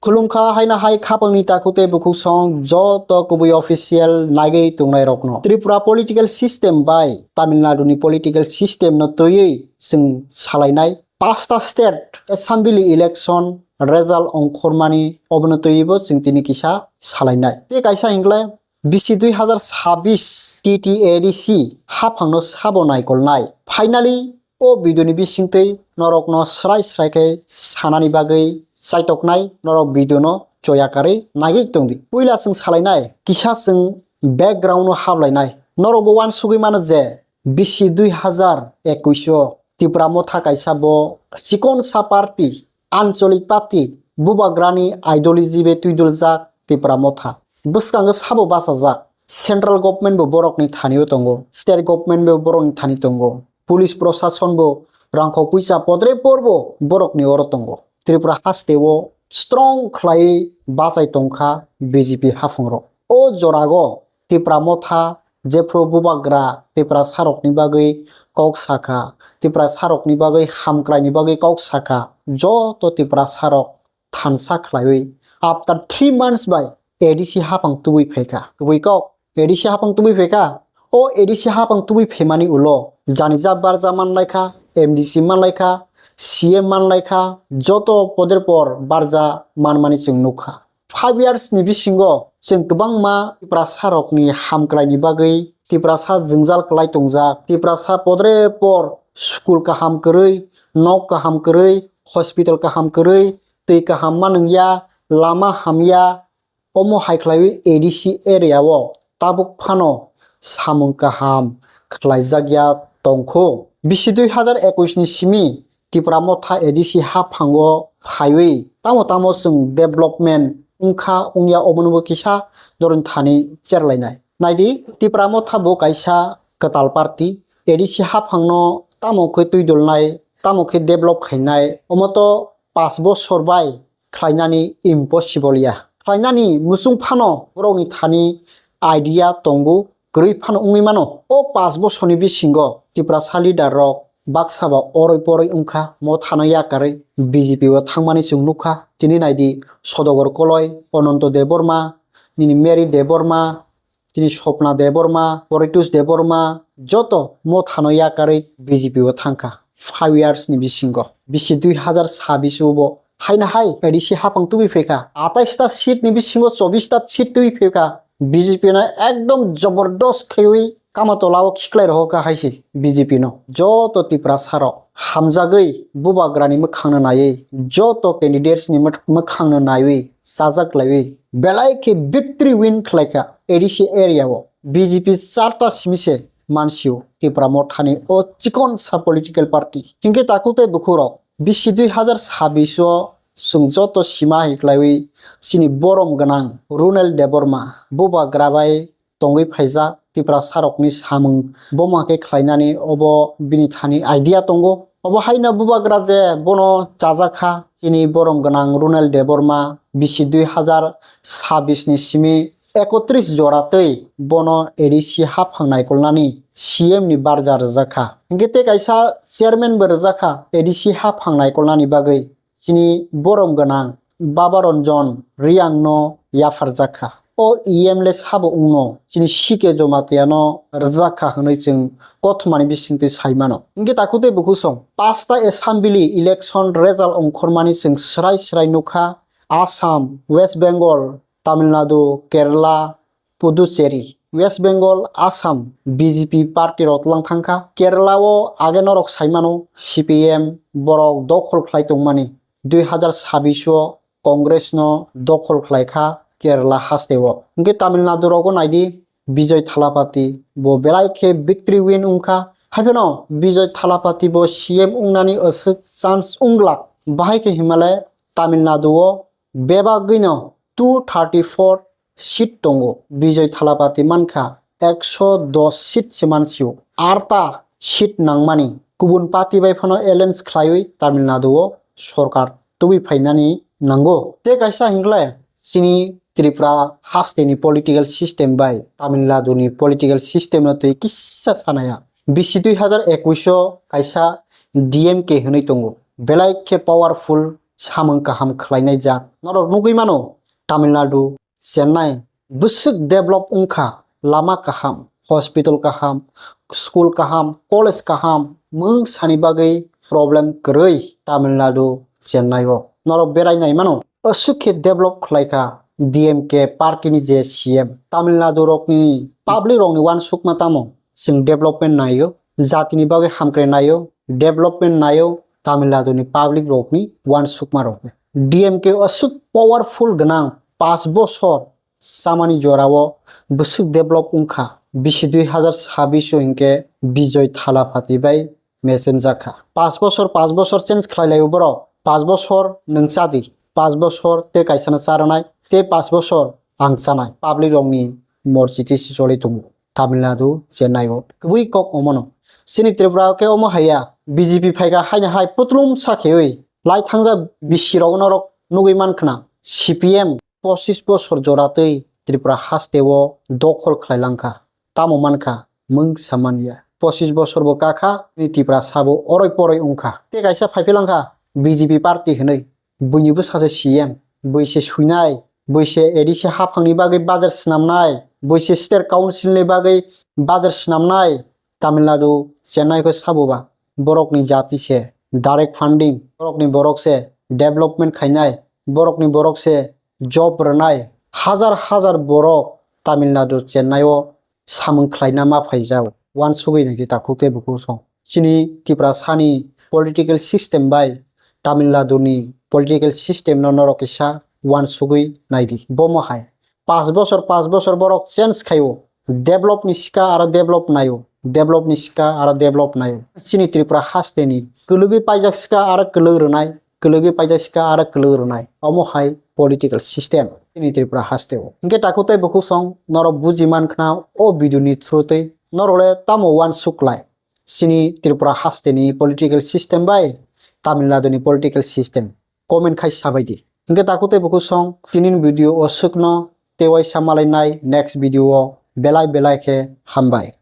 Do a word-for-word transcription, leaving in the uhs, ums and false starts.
Khulumkha haino hai khapangni takhuk tei bukhuk song joto kubui official naigwi tongnairokno. Tripura political system bai Tamil Nadu ni political system no twiwi chwng salainai. Pasta state assembly election result ongkhormani obono twiwi bo chwng tini kisa salainai. Tei kaisa hinglai bisi dui hazar sabis T T A D C haphangno sabo naikolnai. Finally, o video ni bisingtwi norokno srai srai khe sanani bagwi chaitoknai, norok video no choya karwi naigwi tongdi. Puila chwng salainai, kisa chwng background no hablainai. Norok bo uansugwi mano je bisi dui hazar ekwis o Tipra Motha kaisa bo chikonsa party, ancholik party, bubagrani ideology bai twiduljak Tipra Motha. Bwskango sabo bachajak. Central government bo borokni thani o tongo, state government bo borokni thani tongo, police prosason bo rangkhok puisa podre porbo borokni oro tongo. Tripura haste o strong khlai bachai tongkha B J P haphangrok. O jorago Tipra Motha jephru bubagra Tiprasarokni bagwi kok sakha, Tiprasarokni bagwi hamkraini bagwi kok sakha, joto Tiprasarok thansa khlaiwi after three months bai A D C haphang tubui phaikha. Kubui kok, A D C haphang tubui phaikha. O A D C haphang tubui phaimani ulo janija barja manlaikha, M D C manlaikha, C M manlaikha, joto poder por barja manmani chwng nukha. Five years ni bisingo chwng kwbangma Tiprasarokni hamkraini bagwi, Tiprasa jwngjal kwlai tongjak, Tiprasa podre por school kaham kwrwi, nok kaham kwrwi, hospital kaham kwrwi, twi kaham manwngya, lama hamya, omo hai khlaiwi A D C area o tabuk phano samung kaham khlaijakya tongkhu. Bisi dui hazar ekwis ni simi Tipra Motha A D C haphango phaiwi tamo tamo chwng development wngkha wngya obonobo kisa doroni thani cherlainai. Naidi, Tipra Motha bo kaisa kwtal party, A D C haphangno tamo khe twidulnai, tamo khe develop khainai, omo to pash bosor bai khlainani impossible ya. Khlainani muchung phano borokni thani idea tongo, kwrwi phano wngwi mano. O pash bosorni bisingo Tiprasa leader rok baksa ba oroi poroi wngkha, Mothano yakarwi B J P o thangmani chwng nukha. Tini naidi Sodogor Koloi, Ononto Debbarma, nini Mary Debbarma, tini Swapna Debbarma, Poritos Debbarma, joto Mothano yakarwi B J P o thangkha. Five years ni bisingo, bisi dui hazar sabis o bo haino hai A D C haphang tubui phaikha, atais ta seat ni bisingo chobis ta seat tubui phaikha. B J P no ekdom jobordos khaiwi kama tola o khiklai rohorkha hai se B J P no. Joto Tiprasa rok hamjagwi bubagrani mwkhangno naiwi, joto candidates ni mwk-, mwkhangno naiwi, chajak laiwi belai khe victory win khlaikha A D C area o. B J P charta simi se mansio Tipra Mothani o chikonsa political party. Hinkhe takhuk tei bukhuk rok bisi dui hazar sabis o chwng joto sima hai khlaiwi chini borom gwnang Runel Debbarma bubagra bai tongwi phaijak Tiprasarokni samung boma khe khlainani obo bini thani idea tongo. Obo haino bubagra je bono chajakha chini borom gwnang Runel Debbarma bisi dui hazar sabis ni simi ekotris jora tei bono A D C haphang naikolnani C M ni barja rwjakha. Hinkhe tei kaisa chairman bo rwjakha A D C haphang naikolnani bagwi. Chini borom gwnang Baba Ranjan Reang no yapharjakha. O E M le sabo wngno chini C K Jamatia no rwjakha hwnwi chwng kothomani bisingtwi sai mano. Hinkhe takhuk tei bukhuk song pasta assembly election result ongkhormani chwng srai srai nukha. Assam, West Bengal, Tamil Nadu, Kerala, Puducherry, West Bengal, Assam, B J P party rok tlang thangkha. Kerala o age norok sai mano, C P M borok dokhol khlai tongmani. Dui hazar sabis o Congress no dokhol khlai kha Kerala haste o. Hinkhe Tamil Nadu rogo naidi, Bijoy Thalapathy bo belai khe victory win wngkha. Haiphano Bijoy Thalapathy bo C M wngnani aswk chance wngglak. Bahai khe himale Tamil Nadu o bebagwino two thirty four seat tongo. Bijoy Thalapathy mankha ekso dos seat se mansio. Arta seat nangmani kubun party bai phano alliance khlaiwi Tamil Nadu o sorkar tubui phainani nango. Tei kaisa hinglai chini Tripura haste ni political system bai Tamil Nadu ni political system no twi kisa sanaya. Bisi dui hazar ekwis o kaisa D M K hwnwi tongo. Belai khe powerful samung kaham khlainai jak. Norok nugwi mano, Tamil Nadu, Chennai bwswk develop wngkha, lama kaham, hospital kaham, school kaham, college kaham, mwng sani bagwi problem kwrwi Tamil Nadu, Chennai o. Norok berai nai mano, aswk khe develop khlai kha D M K party ni je C M. Tamil Nadu rokni public rokni uansukma tamo? Chwng development naio, jatini bagwi hamkrai naio, development naio, Tamil Nadu ni public rokni uansukma rokni. D M K aswk powerful gwnang, paanch bosor chamani jorao bwswk develop wngkha. Bisi dui hazar sabbish o hinkhe Bijoy Thalapathy bai mechem jakha. Paanch bosor, paanch bosor change khlai laio borok. Paanch bosor nwng chadi, paanch bosor tei kaisano charanai, tei paanch bosor ang chanai. Public rokni morchiti si choli tongo Tamil Nadu, Chennai o. Kwbui kok omono. Chini Tripura o khe omo haiya, B J P phaikha haino hai putlum sa khewi. Lai thangjak bisi rok norok nugwi mankhna. C P M pochis bosor joratwi Tripura haste o dokhol khlai langkha. Tamo mankha, mwng samanya. Pochis bosor bo kakha, ni Tripura sabo oroi poroi wngkha. Tei kaisa phaiphilangkha B J P party hinwi. Buini bwsa se C M, bui se suinai, bui se A D C haphangni bagwi bajar swnamnai, bui se state council ni bagwi bajar swnamnai, Tamil Nadu, Chennai khe sabo ba, borokni jati se direct funding, borokni borok se development khainai, borokni borok se job rwnai, hazar hazar borok Tamil Nadu, Chennai o samung khlaina ma phaijao. Uansugwi naidi takhuk tei bukhuk song. Chini Tiprasani political system bai Tamil Nadu ni political system no norok kisa uansugwi naidi. Bomo hai. Paanch bosor, paanch bosor borok change khaio. Develop ni sika aro develop naio. Develop ni sika aro develop naio. Chini Tripura haste ni kwlwgwi paijak sika aro kwlwk rwnai. Kwlwgwi paijak sika aro kwlwk rwnai. Omo hai political system chini Tripura haste o. Hinkhe takhuk tei bukhuk song norok buji mankhna o video ni through tei norok le tamo uansuk lai. Chini Tripura haste ni political system bai Tamil Nadu ni political system comment khai sabai di. Hinkhe takhuk tei bukhuk song tini ni video o swkno tei waisa malai nai next video o belai belai khe hambai.